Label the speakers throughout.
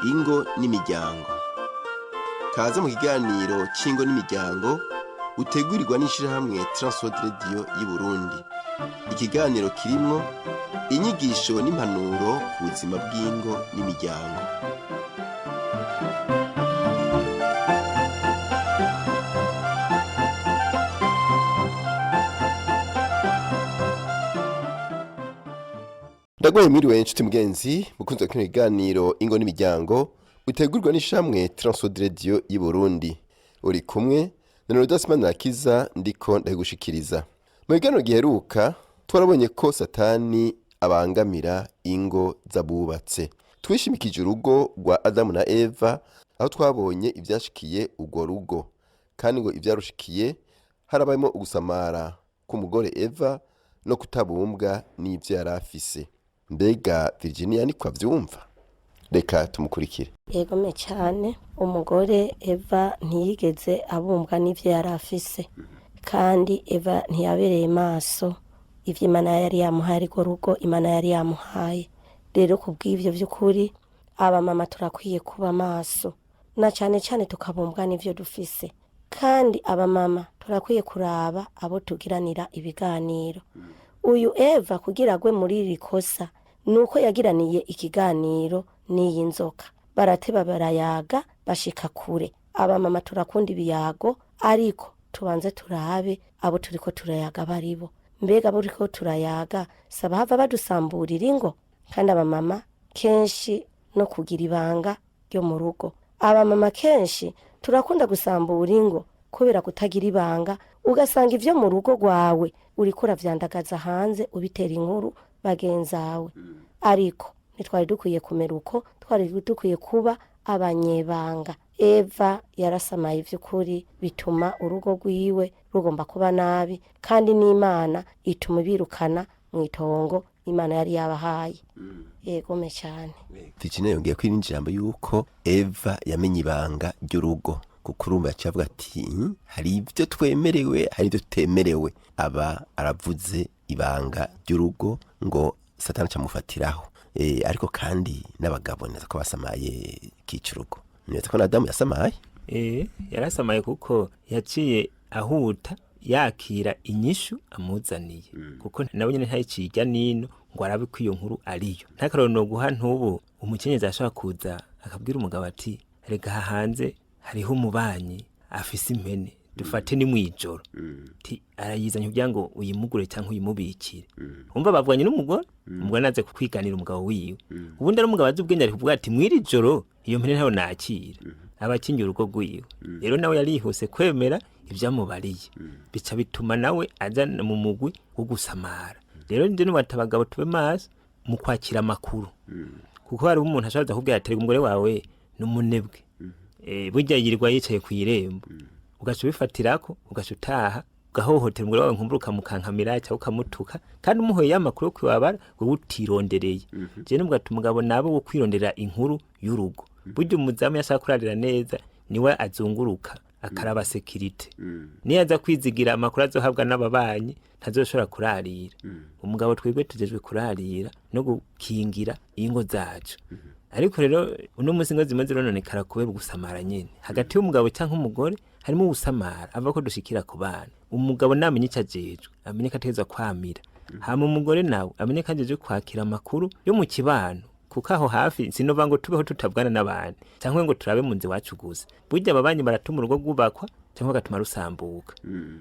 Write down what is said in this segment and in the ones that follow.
Speaker 1: Ingo n'imiryango. Kaze mu kiganiro c'ingo n'imiryango utegurirwa n'ishirahamwe Transworld Radio y'Uburundi. Ikiganiro kirimwo inyigisho n'impanuro ku buzima bw'ingo n'imiryango. Ndagoye mwiriwe nshuti mugenzi mukunzi wa kino kiganiro ingo n'imiryango utegurwa n'ishamwe Transworld Radio y'Uburundi. Uri kumwe na Leonidas Manirakiza, ndiko ndabigushikiriza. Mu kiganiro giheruka twarabonye ko Satani abangamira ingo z'abubatse. Twishimikije urugo rwa Adamu na Eva, aho twabonye ivyashikiye urwo rugo, kandi ngo ivyarushikiye harabayemo ugusamara k'umugore Eva no kutabumbwa n'ivyo yari afise. Mbega Virginia niko avyumva? Reka tumukurikire.
Speaker 2: Yegome cyane, umugore Eva ntiyigeze abumbwa n'ivyo yari afise, kandi Eva ntiyabereye maso ivyo Imana yari yamuhaye, ariko rugo Imana yari yamuhaye. Rero kubw'ivyo, vy'ukuri abamama turakwiye kuba maso, na cane cane tukabumbwa n'ivyo dufise. Kandi abamama turakwiye kuraba abo tugiranira ibiganiro. Uyu Eva kugira agwe muri iri kosa nuko yagiraniye ikiganiro n'iyi nzoka, barateba barayaga bashika kure. Abamama turakunda ibiyago, ariko tubanze turabe abo turiko turayaga baribo. Mbega abo turiko turayaga saba hava badusamburira ingo? Kandi abamama kenshi no kugira ibanga ryo mu rugo. Abamama kenshi turakunda gusambura ingo kubera kutagira ibanga, ugasanga ivyo mu rugo rwawe uriko uravyandagaza hanze, ubitera inkuru bagenzawe. Ariko ntitwari dukwiye kumera uko, twari dukwiye kuba abanyebanga. Eva yarasamaye ivy'ukuri, bituma urugo rwiwe rugomba kuba nabi, kandi n'Imana ituma ibirukana mu itongo Imana yari yabahaye. Yegome cyane.
Speaker 1: Virginia yongeye ko irindi jambo yuko Eva yamenye ibanga ry'urugo, kuko urumva yaciye avuga ati: Hari ibyo twemerewe, hari ibyo tutemerewe." Aba aravuze ibanga ry'urugo, ngo Satani acamufatiraho. Ariko kandi n'abagabo neza ko basamaye kica urugo, neza ko na Adamu yasamaye.
Speaker 3: Yarasamaye kuko yaciye ahuta yakira inyishu amuzaniye, kuko nawe nyene ntayiciye irya nino ngo arabe ko iyo nkuru ariyo. Ntakarorero noguha, ntubu umukenyezi ashobora kuza akabwira umugabo ati: "Rega aha hanze hariho umubanyi afise impene, dufate ni mwijoro, ti arayizanye kugira ngo uyimugure canke uyimubikire." Umva, bavuganye n'umugore, umugore naze kukwiganira umugabo wiwe. Ubundi ari umugabo azi ubwenge, ari kuvuga ati: "Mw'iri joro iyo mpene ntayo nakira." Aba akingira urugo rwiwe. Rero nawe yarihuse kwemera ivyamubariye, bica bituma nawe aza mu mugwi wo gusamara. Rero nje nubata abagabo tube maso mu kwakira amakuru, kuko hari umuntu ashobora kukubwira ati: "Umugore wawe ni umunebwe, burya yirirwa yicaye kw'irembo." Ugaca ubifatirako, ugaca utaha ugahohotera umugore wawe, nkumbura ukamukankamira cyangwa ukamutuka, kandi umuhoye ya makuru yo kwibabara wewe utirondereye. Je nubwo ati umugabo nabo wo kwirondera inkuru y'urugo. Burya umuzamu yashaka kurarira neza niwe azunguruka akaraba sécurité. Niyo aza kwizigira amakuru azohabwa n'ababanyi, ntazoshobora kurarira. Umugabo twebwe tujejwe kurarira no gukingira ingo zacu. Ariko rero uno munsi ingo zimwe zirononekara kubera ugusamara nyene hagati y'umugabo canke umugore, harimo ugusamara ava ko dushikira ku bana. Umugabo namenye ico ajejwe, amenye ko ategerezwa kwamira, hama umugore nawe amenye ko ajejwe kwakira amakuru yo mu kibano, kuko aho hafi sinova ngo tubeho tutabwana n'abantu canke ngo turabe mu nzu iwacu gusa. Burya ababanyi baratuma urugo rwubakwa canke bagatuma rusambuka,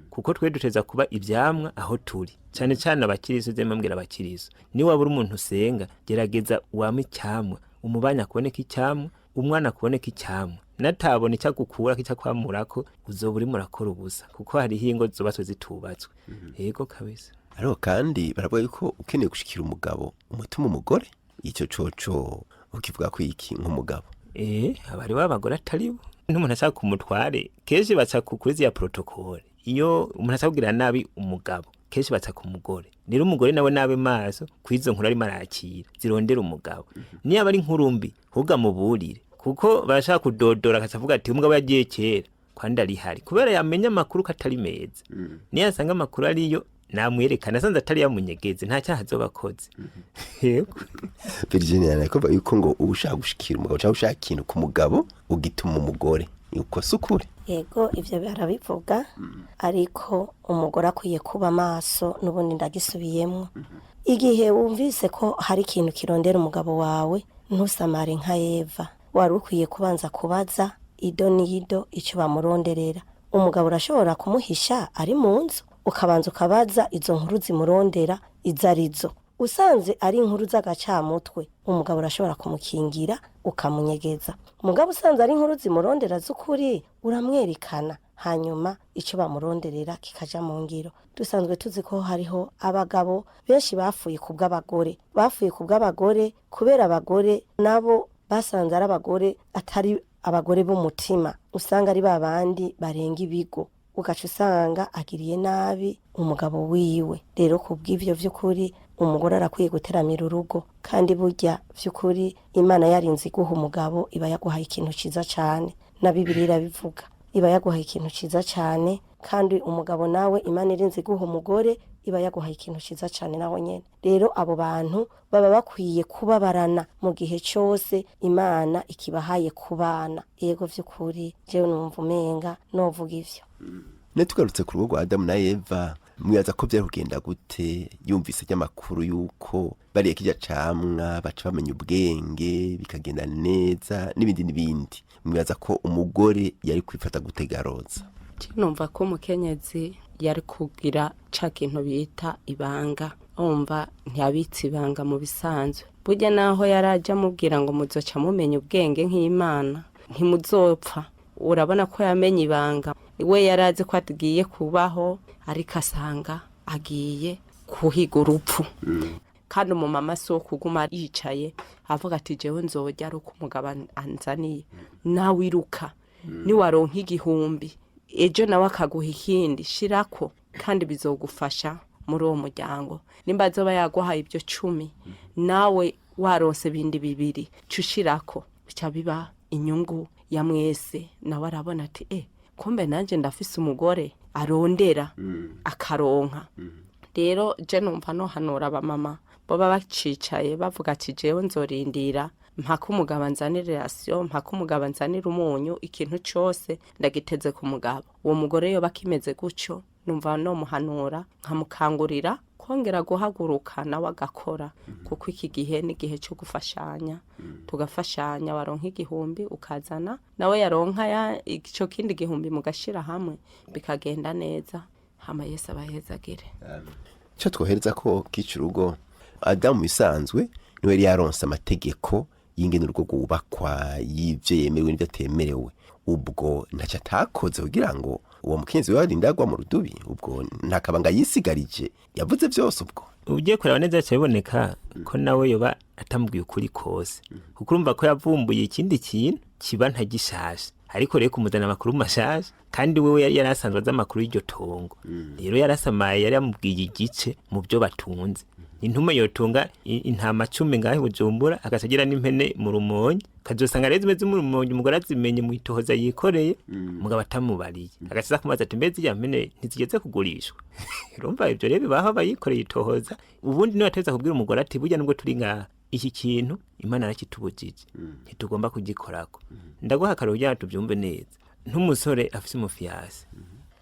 Speaker 3: kuko twe duteza kuba ivyamwa aho turi, cane cane abakirisu. Ze mbwira abakirisu, niba waba uri umuntu usenga, gerageza wame icyamwa, umubanyi akuboneka icyamwa, umwana akuboneka icyamwa. Natabona icyo agukura, icyo akwamurako, uzoba urimo urakora ubusa, kuko hariho ingo zubatswe zitubatswe. Yego kabisa.
Speaker 1: Ariko kandi baravuga yuko ukeneye gushikira umugabo umutuma umugore. Ico coco ukivuga ko iki nk'umugabo?
Speaker 3: Abari b'abagore atari bo n'umuntu ashaka kumutware, kenshi baca kuri ziriya protocole. Iyo umuntu ashaka kugira nabi umugabo, kenshi baca ku mugore. Rero umugore nawe nabe maso kw'izo nkuru arimo arakira zirondera umugabo. Niyo aba ari inkuru mbi, ahubwo amuburire, kuko barashaka kudodora akaca avuga ati: "Umugabo yagiye kera kandi arihari," kubera yamenya amakuru ko atari meza. Niyo asanga amakuru ariyo. Namwerekana asanze atari yamunyegeze, nta cyaha azoba akoze. Yego.
Speaker 1: Virginia, nakuvuga yuko ngo uba ushaka gushikira umugabo cyangwa ushaka ikintu ku mugabo ugituma umugore, uko si ukuri?
Speaker 2: Yego, ibyo barabivuga, ariko umugore akwiye kuba maso. N'ubundi ndagisubiyemo, igihe wumvise ko hari ikintu kirondera umugabo wawe, ntusamare nka Eva. Wari ukwiye kubanza kubaza ido n'ido icyo bamuronderera. Umugabo urashobora kumuhisha ari mu nzu, ukabanza ukabaza izo nkuru zimurondera izo arizo. Usanze ari inkuru z'agacamutwe, umugabo urashobora kumukingira ukamunyegeza. Umugabo usanze ari inkuru zimurondera z'ukuri, uramwerekana, hanyuma icyo bamuronderera kikaja mu ngiro. Dusanzwe tuzi ko hariho abagabo benshi bapfuye ku bw'abagore, bapfuye ku bw'abagore kubera abagore nabo basanze ari abagore atari abagore b'umutima. Usanga ari babandi barenga ibigo, ugaca usanga agiriye nabi umugabo wiwe. Rero ku bw'ivyo, vy'ukuri umugore arakwiye guteramira urugo. Kandi burya vy'ukuri Imana yarinze iguha umugabo, iba yaguhaye ikintu ciza cane. Na Bibiliya irabivuga, iba yaguhaye ikintu ciza cane. Kandi umugabo nawe, Imana irinze iguha umugore, iba yaguhaye ikintu ciza cane naho nyene. Rero abo bantu baba bakwiye kubabarana mu gihe cose Imana ikibahaye kubana. Yego, vy'ukuri jewe numva umenga novuga ivyo.
Speaker 1: Ne tugarutse ku rugo rwa Adamu na Eva, mwibaza ko byari kugenda gute yumvise ry'amakuru yuko bariye kirya camwa baca bamenya ubwenge, bikagenda neza n'ibindi n'ibindi? Mwibaza ko umugore yari kwifata gute, Garoza?
Speaker 4: Numva ko umukenyezi yari kugira ca kintu bita ibanga. Umva, ntiyabitse ibanga mu bisanzwe. Burya naho yari ajya amubwira ngo muzoca mumenya ubwenge nk'Imana, ntimuzopfa, urabona ko yamenye ibanga. We yari azi ko agiye kubaho, ariko asanga agiye kuhiga urupfu. Kandi umumama si uwo kuguma yicaye avuga ati jewe nzojya ari uko umugabo anzaniye. Nawe iruka, niwaronka 1000, ejo nawe akaguha ikindi, shirako, kandi bizogufasha muri uwo muryango. Nimba azoba yaguhaye ibyo 10, nawe waronse bindi 2, ca ushirako, bica biba inyungu ya mwese. Nawe arabona ati kumbe nanjye ndafise umugore arondera akaronka. Rero je numva nohanura abamama boba bacicaye bavuga ati jewe nzorindira mpaka umugabo anzanire ration, mpaka umugabo anzanire umunyu, ikintu cose ndagiteze ku mugabo. Uwo mugore yoba akimeze gutyo, numva nomuhanura nkamukangurira kongera guhaguruka nawe agakora, kuko iki gihe ni igihe cyo gufashanya. Tugafashanya, waronka 1000 ukazana, nawe yaronka ico kindi 1000, mugashira hamwe bikagenda neza. Hama Yesu abahezagire.
Speaker 1: Icyo twohereza ko kica urugo, Adamu bisanzwe niwe yari yaronse amategeko y'ingene urugo rwubakwa, y'ibyo yemerewe n'ibyo atemerewe. Ubwo ntacyo atakoze kugira ngo uwo mukenyezi we arinde agwa mu rudubi. Ubwo nta kabanga yisigarije, yavuze byose ubwo.
Speaker 3: Ugiye kureba neza bica biboneka ko nawe yoba atamubwiye ukuri kose, kuko urumva ko yavumbuye ikindi kintu kiba ntagishasha, ariko rero kumuzana amakuru mashasha, kandi wewe yari asanzwe azi amakuru y'iryo tongo. Rero yarasamaye, yari yamubwiye igice mu byo batunze. Intume yotunga intama 10 ngaho i Bujumbura, agaca agira n'impene mu Rumonge, kazosanga rero zimwe zo mu Rumonge umugore azimenye mu itohoza yikoreye, umugabo atamubariye, agaca aza kumubaza ati mbe ziriya mpene ntizigeze kugurishwa? Urumva ibyo rero bibaho, abayikoreye itohoza. Ubundi niwe ateza kubwira umugore ati burya nubwo turi ngaha, iki kintu Imana yarakitubujije, ntitugomba kugikorako. Ndaguha akarorero kugira ngo tubyumve neza. Nk'umusore afise umufiyase,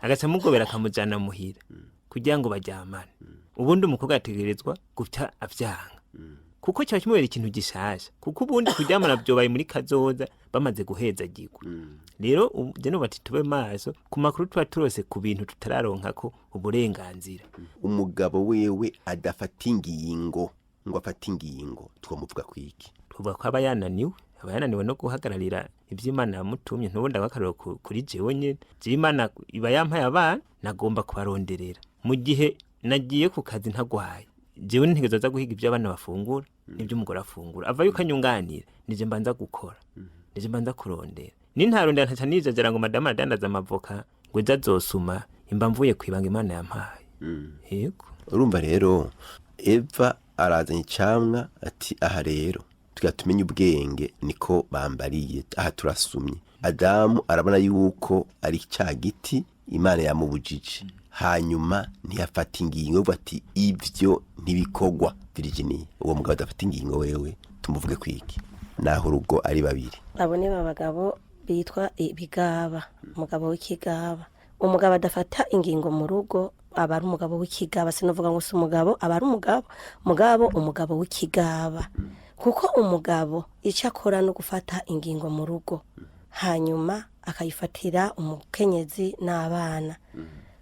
Speaker 3: agaca amugobera akamujana muhira kugira ngo baryamane, ubundi umukobwa yategerezwa guca avyanga, kuko kiba kimubera ikintu gishasha, kuko ubundi kuryamana vyobaye muri kazoza bamaze guhezagirwa. Rero je noba ati tube maso ku makuru tuba turose ku bintu tutararonkako uburenganzira.
Speaker 1: Umugabo wewe adafata ingingo ngo afate ingingo, twamuvuga kwiki?
Speaker 3: Tuvuga ko aba yananiwe, aba yananiwe no guhagararira ivyo Imana yamutumye. Ntubundi akarorero kuri jewe nyene, jewe Imana iba yampaye abana, nagomba kubaronderera. Mu gihe nagiye ku kazi ntagwaye, jewe ntegerezwa za guhiga ivyo abana bafungura n'ivyo umugore afungura. Ava yuko anyunganira, nije mbanza gukora, nije mbanza kurondera. Nintarondera ntaca nijajara ngo madamu aradandaza amavoka, ngo ejo azosuma. Imba mvuye kwibanga Imana yampaye. Yego.
Speaker 1: Urumva rero Eva arazanye icamwa, ati aha rero tugira tumenye ubwenge, niko bambariye, aha turasumye. Adamu arabona yuko ari cya giti Imana yamubujije. Hanyuma ntiyafata ingingo yo ati ibyo ntibikogwa. Virginie, uwo mugabo adafata ingingo wewe tumuvuge kwiki naho urugo ari babiri?
Speaker 2: Abo ni bagabo bitwa ibigaba, umugabo w'ikigaba. Umugabo adafata ingingo mu rugo aba ari umugabo w'ikigaba. Sinavuga ngo si umugabo, aba ari umugabo mugabo umugabo w'ikigaba, kuko umugabo icyo akora no gufata ingingo mu rugo, hanyuma akayifatira umukenyezi n'abana,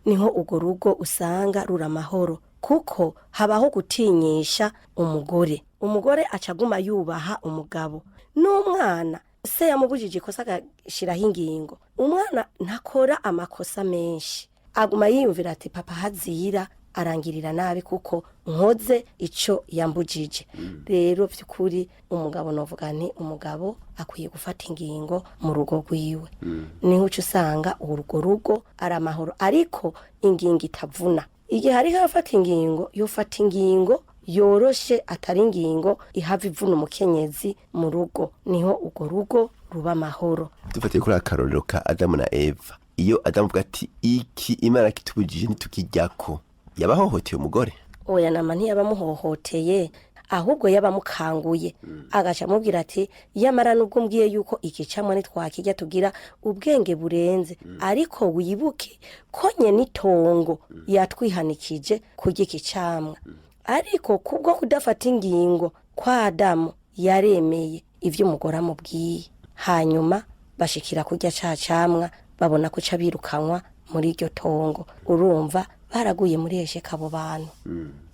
Speaker 2: niho urwo rugo usanga ruri amahoro, kuko habaho gutinyisha umugore. Umugore aca aguma yubaha umugabo n'umwana. Se yamubujije ikosa agashyiraho ingingo, umwana ntakora amakosa menshi, aguma yiyumvira ati papa hazira arangirira nabi kuko nkoze icyo yambujije. Rero by'ukuri umugabo novuga nti umugabo akwiye gufata ingingo mu rugo rwiwe, niho uca usanga urwo rugo ari amahoro. Ariko ingingo itavuna, igihe hariho abafata ingingo, yofata ingingo yoroshe, atari ingingo ihava ivuna umukenyezi mu rugo, niho urwo rugo ruba amahoro.
Speaker 1: Dufatiye kuri akarorero ka Adamu na Eva, iyo Adamu avuga ati iki Imana kitubujije ntitukijyako, yabahohoteye umugore?
Speaker 2: Oya, nama ntiyabamuhohoteye, ahubwo yabamukanguye, agaca amubwira ati yamara nubwo mbwiye yuko iki camwa ntitwakijya tugira ubwenge burenze, ariko wibuke ko nyene itongo yatwihanikije kurya iki camwa. Ariko kubwo kudafata ingingo kwa Adamu, yaremeye ivyo umugore amubwiye, hanyuma bashikira kurya ca camwa, babona kuca birukanwa muri iryo tongo. Urumva baraguye muri esheka abo bantu.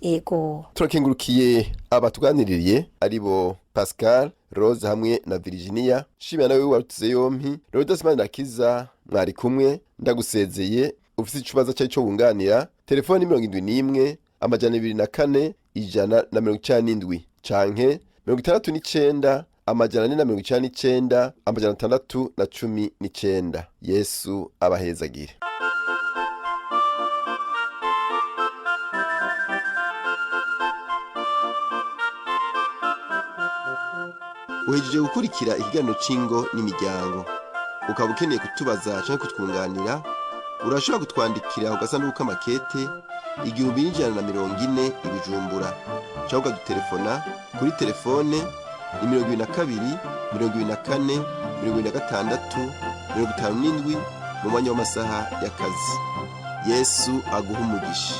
Speaker 2: Ego.
Speaker 1: Turakengurukiye abatuganiririye ari bo Pascal, Rose hamwe na Virginia. Shimira nawe warutse yompi. Rodas Manirakiza mwari kumwe, ndagusezeye. Ufise ikibazo cyari cyo wunganira, telefoni 71 204 197 canke 69 499 619. Yesu abahezagire. Uhejeje gukurikira ikiganiro c'ingo n'imiryango. Ukaba ukeneye kutubaza canke kutwunganira, urashobora kutwandikira ku gasanduku k'amakete 1140 i Bujumbura, canke ukadutelefona kuri telefone ni 22 24 26 57 mu mwanya w'amasaha y'akazi. Yesu aguhe umugisha.